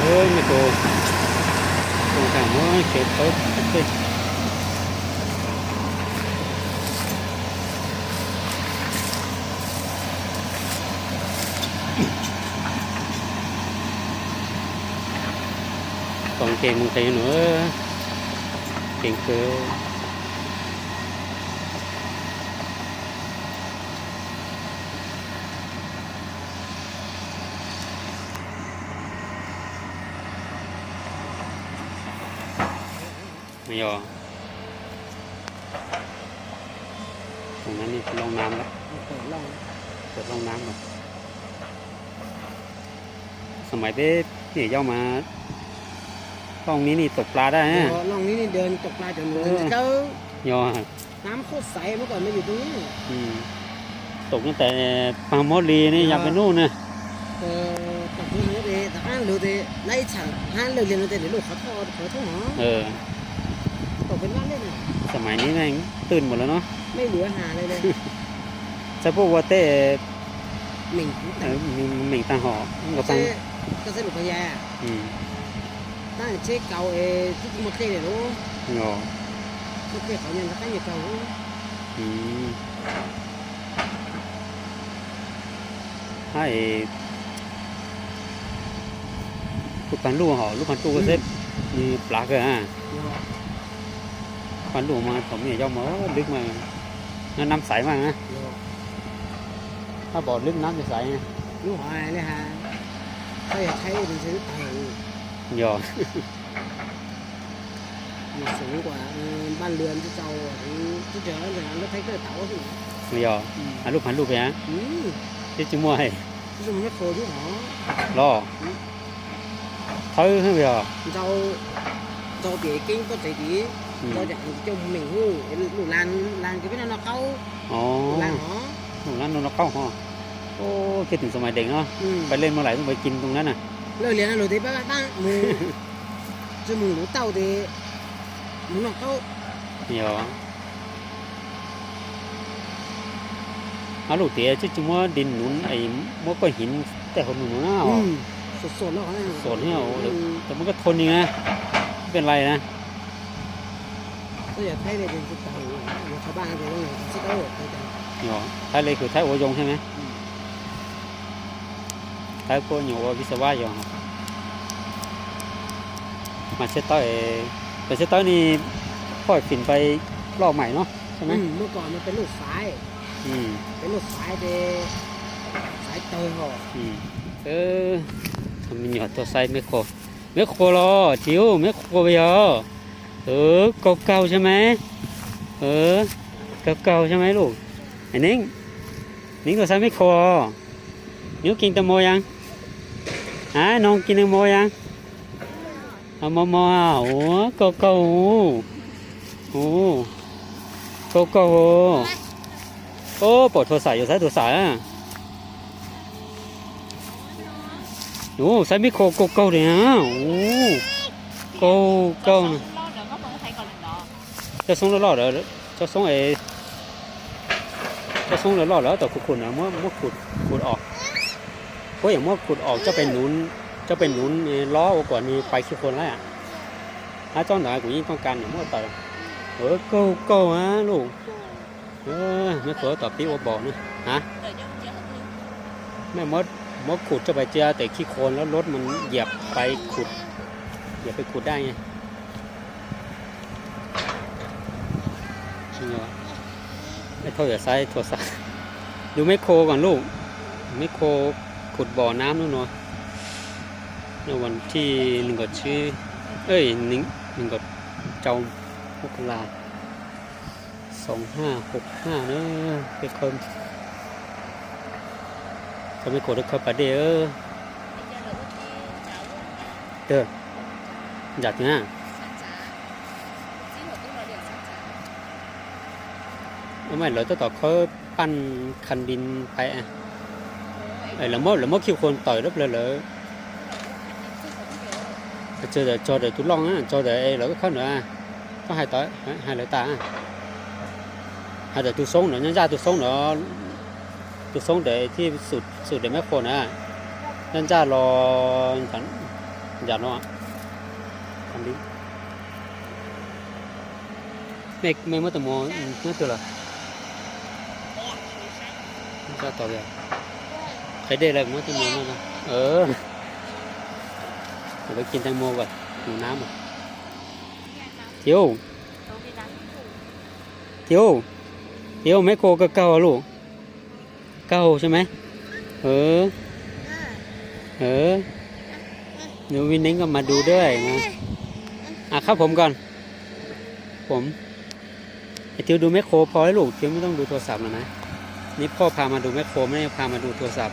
Me tub, tau tas muab tsev thawb tej. Tau nkeeg mus nqis no, nkeeg kawg. Yog, tus no loj nam lawm, loj nam lawm. Xam mais peb niam yau mas loj ni ni taum plas dab. Yog, taum no tas pag mob li ne yog peb nub na. Xam mais ni meej twj mus lawm no. Txawj puab ua tej meem tag hom. Hab es kuj pag luj hom, lub pag luj seb nws plav kawg. Pag luj mas thaum me nyuam yau mas lwb mas, nab xaiv mas na. Hab pom lwb nab xaiv. Yog, yog, lub pag luj pem, twb tsis muaj los. Thawb yog, lub lab no qaub ho. Kiag tim Xam Mais Deem no, pais lej muaj laim tuaj pais kis ntoo na na. Yog, hab lub tias twb tsis muab di nuv es muab koj hiv tej hauv nus nuv na. Xom, muab koj thau ni na, peb lais na. Thaib li kws thaib ua zoo thiab ne. Thaib puab nyuam ua vis a vas yog. Mas tsheb tawb, tsheb tawb ni, koj fim pais loj mais no, me nyuam tuaj saib meb qhua, meb qhua los tsis ub, meb qhua yog, kaug kaug thiab me, kaug kaug thiab me lauj. Neeb, neeb tuaj saib meb qhua, neb kis tau mov yas? A, nov kis tau mov yas? Mov mov, ua kaug kaug, kaug kaug. Ob, pom thuav xam yuav saib thuav xam. Ub, saib meb qhua kaug kaug li na. Ub, kaug kaug. Cov xoob loj loj, cov xoob, cov xoob loj loj lawv tau khuv khum no muab khum os. Puab yuav muab khum os coj pem nuv, coj pem nuv lob ua kom nws pais khij qhuas lawm. Hab tsob ntawd kuv yeej tooj kas nws muab tawm. Kaug kaug a lauj. Meb qhua tom pib ua npaum na. Ha, mej muab khum coj pais cia tes khij qhuas lawm, lub mas yam pais khum, yam pais khum daj. Thauj yam saib thuav xam, lub meb qhua kom lauj, meb qhua khum npaum nab lub nuav. Vas thij nees nkaum tsib, nees nkaum rau mab ka las, xoom haj haum haj na, peb khawb, tau meb qhua rau khawb pas dej. Ntawm twg na? Maj lawv tab tom khawb paj kha dis pais, lawv muab khij qhuas tawm dab plawg lawm. Txog ntawm tus loj, txog ntawm lawv khawb ntawd, koj hais lawv tas, hais ntawm tus xoob ntawd, nyob ntsaj tus xoob ntawd, tus xoob ntawd thiaj xum daim meb qhua na, nyob ntsaj los Nram no. Mej, mej muab tus mos nyob twg lawm? Qhov dej lawm muab tus mos no. Lawv ci ntoo mos vas, tus nab mas. Tiuj, tiuj, tiuj, mej kua kawg kawg luj. Kawg xwb mej. Nws vi neeb koj mas du dawb. Khab phom nkaus. Phom. Tiuj du mej kua phom ib lub, tiuj mej tooj du tus xav no na. Neb phoj pha mas du mej kua, mej pha mas du tus xav.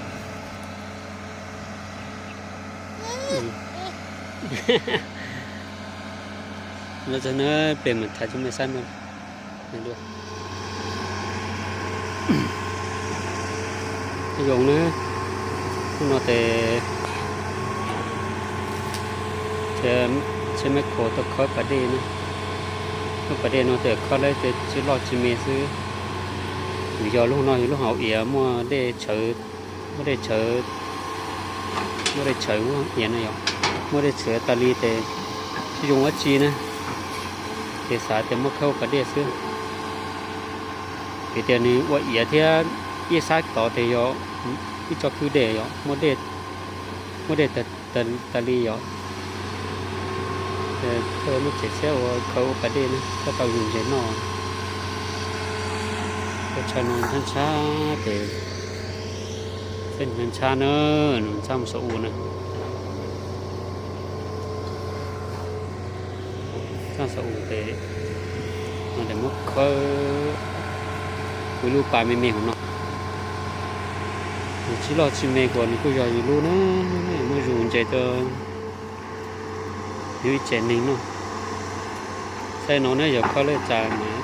Lawv txog na, pem mas thav tsis mej saib no. Zoo na, hnub no tes tsheb mej kua tuaj khawb pas dej na. Khawb pas dej no tes khawb lawm tes tsis loj tsis me xwb. Vim yog lub no yog lub hauv iav muaj dej tshawv, muaj dej tshawv, muaj dej tshawv muaj iav no yog, muaj dej tshawv tas li tes tsis zoo dab tsi na. Ces xav tias muab khawb ua pas dej xwb. Vim tias nws ua iav thiab ib sab tod tes yog ib tsob kwj dej yog muaj dej, muaj dej tas li yog. Thawj muab tsev xab ua khawb ua pas dej na, koj tau yus ntses noj. Koj tshaj no ntshab ntshab tes, xab ntshab na, nws ntshab mus saum u na. Ntshab saum u tes, no tes muab khawb ua lub pas me me hauv no. Nws tsis loj tsis me kuas nws kuj yog yus lub na, muab zus ntses rau yus ib tsev neeg noj. Saib no na yog khawb lawm tas mas,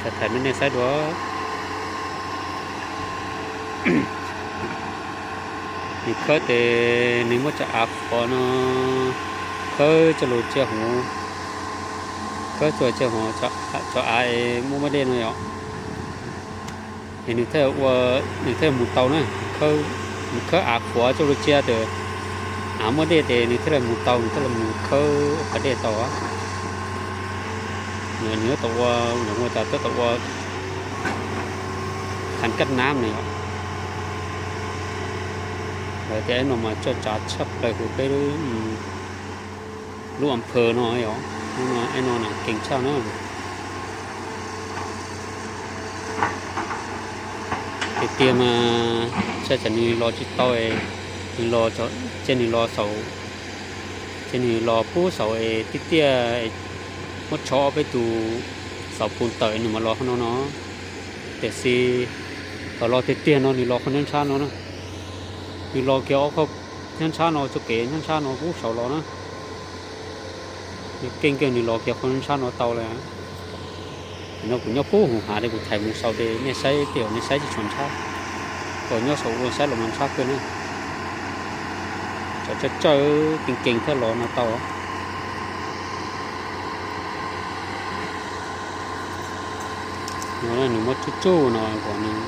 tham tham rau nej saib dua. Nws khawb tes nws muab cov av qhuav no khawb coj los cia hauv, khawb coj cia hauv cov av es muaj muaj dej no yom. Es nws thiaj ua, nws thiaj mus tau na. Nws khawb av qhuav coj los cia tes av muaj dej tes nws thiaj li mus tau, nws thiaj li mus khawb ua pas dej tau. Nws tab tom ua, nws ua cas tab tom ua khav kaj nab no yom. Lawv tias no mas coj tsav tshaj plaws hauv peb lub a phawv no yom. Hnub no no keej tshaj na. Tiag tiag mas saib tsam nws los tsis tau, nws los, cia nws los saum, cia nws los pub saum es tiaj tiaj, muab tsho ob peb tus xav pus tawm nws mam los qhov no no. Tiam sis thaum los tiag tiag no nws los qhov nyob ntshab no na. Nws los kiag ob qho nyob ntshab no, txoj kev nyob ntshab no kuj saum los na. Nws keej kiag nws los kiag qhov nyob ntshab no tau lawm. No kuv nyob pub hauv hav li kuv thaij mus saum tes nej saib, tej zaum nej saib tsis tshua ntshab. Kom nyob saum ua saib los mas ntshab kawg na. Tsam tsawg tsawg keej keej thiaj los no tau. No nws muab tsuj tsuj no kom nws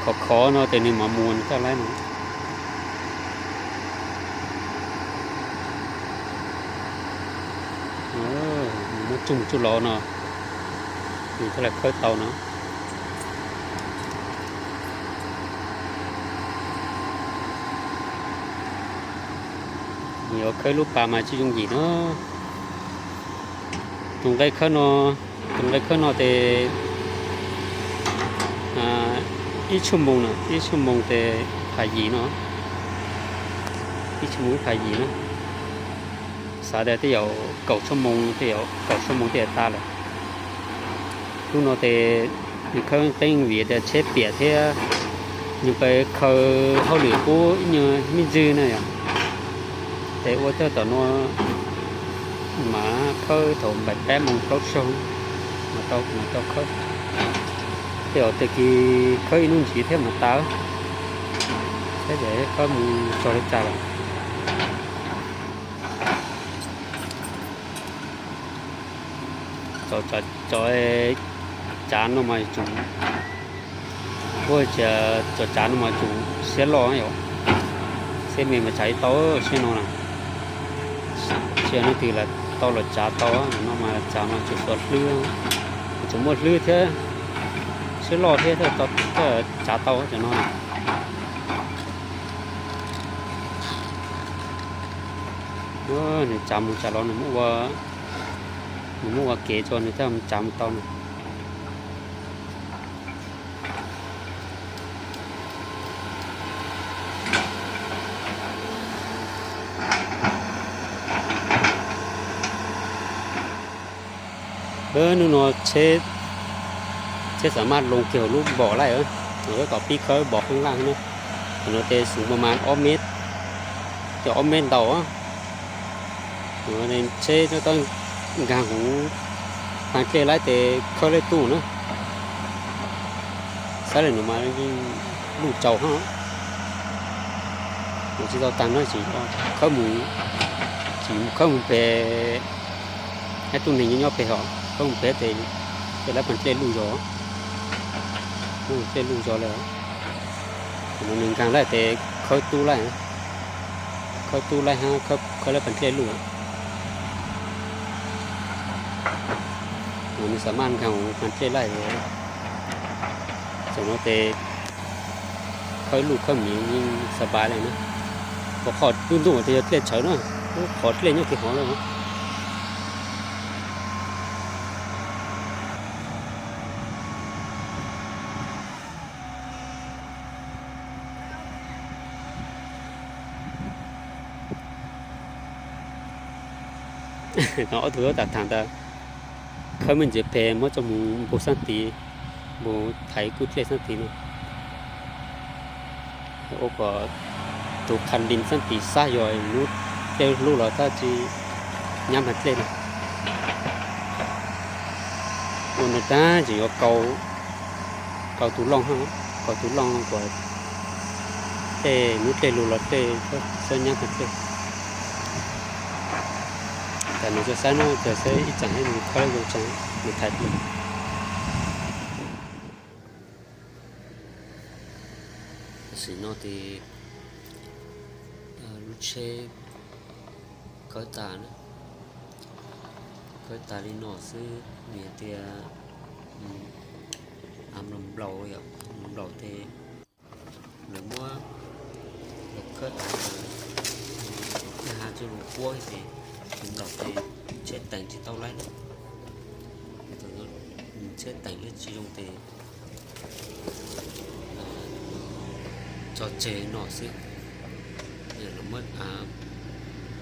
khov khov no tes nws mam mus nws thiaj laib no. Nws muab tsuj tsuj los no, nws thiaj li khawb tau no. Nws yuav khawb lub pas mas tsis yooj yim no. Tus nqe khawb no, tus nqe khawb no tes ib tshuaj moos na, ib tshuaj moos tes phav yim no, ib tshuaj moos ib phav yim na. Xav tias tej zaum kaum tshuaj moos, tej zaum kaum tshuaj moos tej zaum tas lawm. Lub no tes nws khawb qeeb vim tias tsheb piam thiab nws pab khaws hauj lwm pub ib nyuag me ntsis na yom. Tes ua txog tom no mas khawb thaum npaum peb moos plaub zaug mas tau, mas tau khawb. Tej zaum tag kis khawb ib hnub ntxiv thiab mas tas. Saib tes khawb mus txog li cas lawm. Cov tsav no mas tsuas, ua cas cov tsav no mas tsuas siab loj yom, siab me mas tsav tsis tau siab no na. Tsis yog leej twg los tau los tsav tau, cov no mas tsav mas tseem txom hlwb, tseem muaj hlwb thiab, siab loj thiab thiaj tsav tau cov no. Nws tsav mus tsav los nws muab ua, nws muab ua kev tso nws thiaj tsav mus tau no. Hnub no tsheb xam maj loo kiag hauv lub npom laij, wb kom pib khawb npom qeej laj na. Tam no ces xub mas ob mev, cov ob mev ntau. Tsheb tab nkaag huv, pag dlej laij tes khawb lej tuj na. Saib le nuav mas yeej luj tsau hab. Tsis tau taag na, tsis khawb mus, tsis khawb mus pem, ib tug neeg nyob pem hov khawb mus pem tes, tes lawv pag dlej luj zog, dlej luj zog lawm. Tam no nws nkaag laij tes khawb tub laij, khawb tub laij hab khawb lawv pag dlej luj. Nws xam maj nkaag huv pag dlej laij, tam no tes khawb luj khawb miv yeej xa npab le na. Qhov ntuj ntuj tes yog dlej tshawv na, qhov dlej nyob kiag hov lawm. Ob tug yuav tas thaam tas, khawb me ntsis peg muab tso mus npug xaab tid, npug thaiv kuj dlej xaab tid no. Ua kom tug qha li xaab tid xav yog lub dlej hlub los tab tsi nyab pag dlej na. Ua no tag tseem yuav kau tug looj, kau tug looj kom tej lub dlej lug los tej xab nyab pag dlej. Tas nws tso saib no, tso saib ib tsaam ib nus khawb zoo tsaam nws thaiv plig. Tam sim no tes lub tsheb khawb tas na, khawb tas li no xwb, nws tias nplaum, nplaum tes lawv muab, lawv khawb tas, ha tsi lug puab ces nplaum tes tsheb teem tsis tau laib na. Tsheb teem lub tsis zoo tes tso tseg no xwb. Lawv muab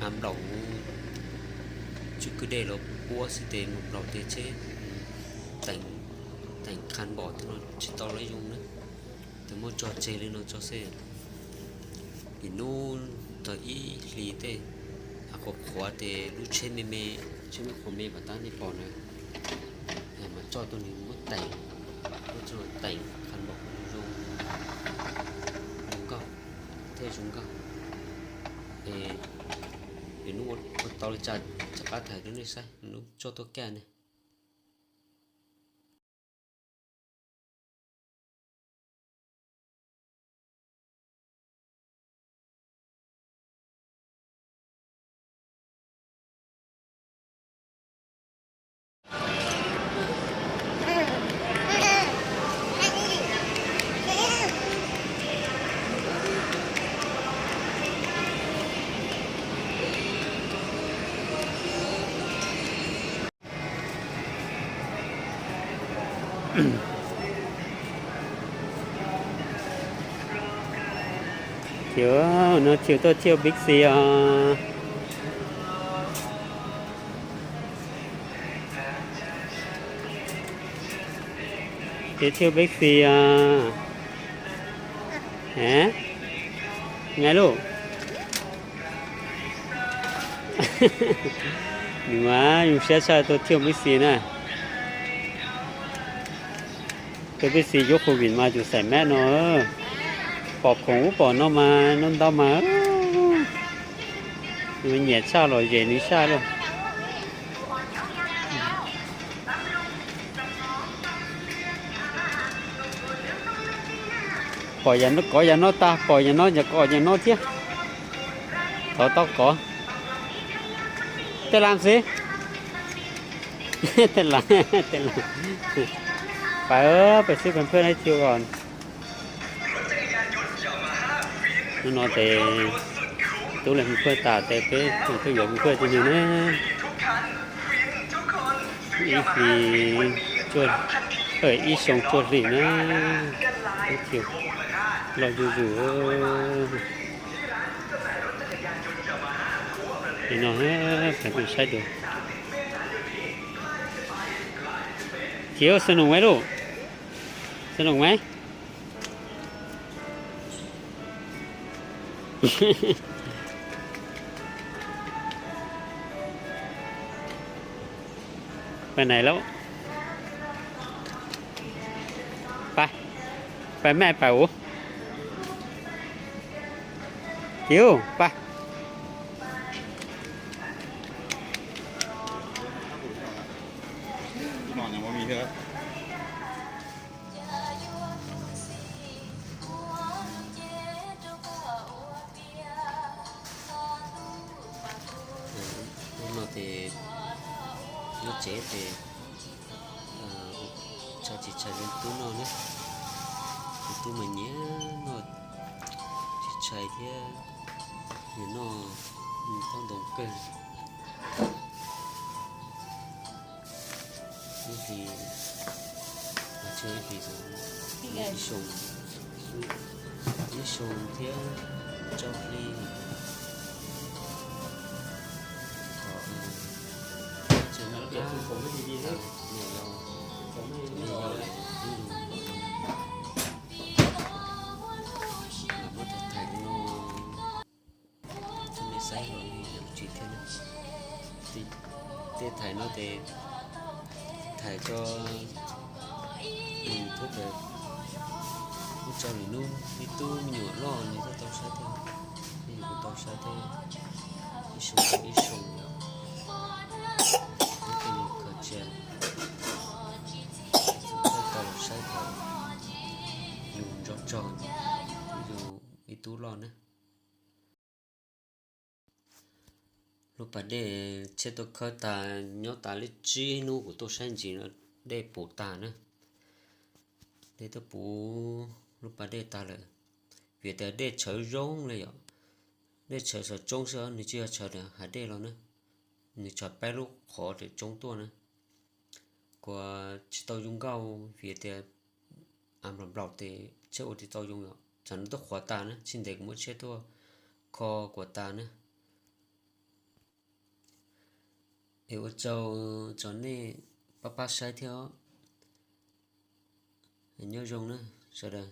av nplaum tswb kwj dej los puab xwb tes nplaum tes tsheb teem qha npaum tej no tsis tau laib zoo na. Tes muab tso tseg li no tso xwb. Ib nub tag ib hlis tej, qhuav qhuav tes lub tsheb me me, tsheb me qhuav me pas tab nej pom na, mas tso tuaj nws muab teem, muab tso teem qha npaum zoo, zoo nkauj, tej zoo nkauj. Es ib nub ua tau li cas rov qab thaij rau nej saib, nub tso tuaj kaj ne. Thiab no thiaj tuaj thiaj Big C os. Thiaj thiaj Big C os. Hab, nyav luj. Nws mas zoo siab tshaj tuaj thiaj Big C na. Tuaj Big C yuav Covid mas yus xaim mask no, pom khoom ub pom no mas no ntau mas, nws nyiam tshaj los zem nws saj luaj. Pom yam no kov yam no tag, pom yam no kov yam no thiab. Thov tau kov. Tej las xwb. Tej las, tej las. Pais, pais xwb pes phwj na cua os. Hnub no ces tub lawv mus phwj tas ces peb mus tuaj yuav mus phwj tus nws na. Ib hlis, ib xyoo cuaj hlis na. Ib hlis loj zuj zus. Li no, peb mus saib dua. Chiv, snow maiv lauj, snow maiv. Pais nais lauj. Pais, pais mej pais uv. Chiv, pais. Hnub no ces nyob tsev ces tshais tsis tshais rau tub noj na. Tus tub mas nyiam noj tsis tshais thiab, nyiam noj taub ntoo kawg. Ib hlis, ib hlis, ib xyoo, ib xyoo thiab rau hli. Thaum tseem nyuam qhuav, niam laus, niam laus, lam muab thaij thaij no, nej saib los tsis thiab na. Tej thaij no ces thaij tso, thiab ces muab tso lwm hnub, ib tug me nyuam loj nws thiaj tau saib thiab, me nyuam kuj tau saib thiab, ib xyoo ib xyoo yom. Muab tej no khaws tseg, tau los saib thaum yus nco tso, yus ib tug loj na. Lub pas dej Tsheb tuaj khawb tas, nyob tas li tsib hnub kuv tuaj saib ntsis no, dej puv tag na. Dej tuaj puv lub pas dej tag lawm, vim tias dej tshawv zoo li yom. Dej tshawv saum tsoob xwb, nws tsis yog tshawv hav dej los na, nws tshawv peb lub qhov raws tsoob tuaj na. Kuv tsis tau zoo nkauj vim tias av nplaum nplaum ces tsheb ua tsis tau zoo yom, tsam no tuaj qhuav tas na, tsis ntev kuv muab tsheb tuaj kho kuav tas na. Es ua tsaug tso nej pab pab saib thiab os. Nyob zoo na sawv daws.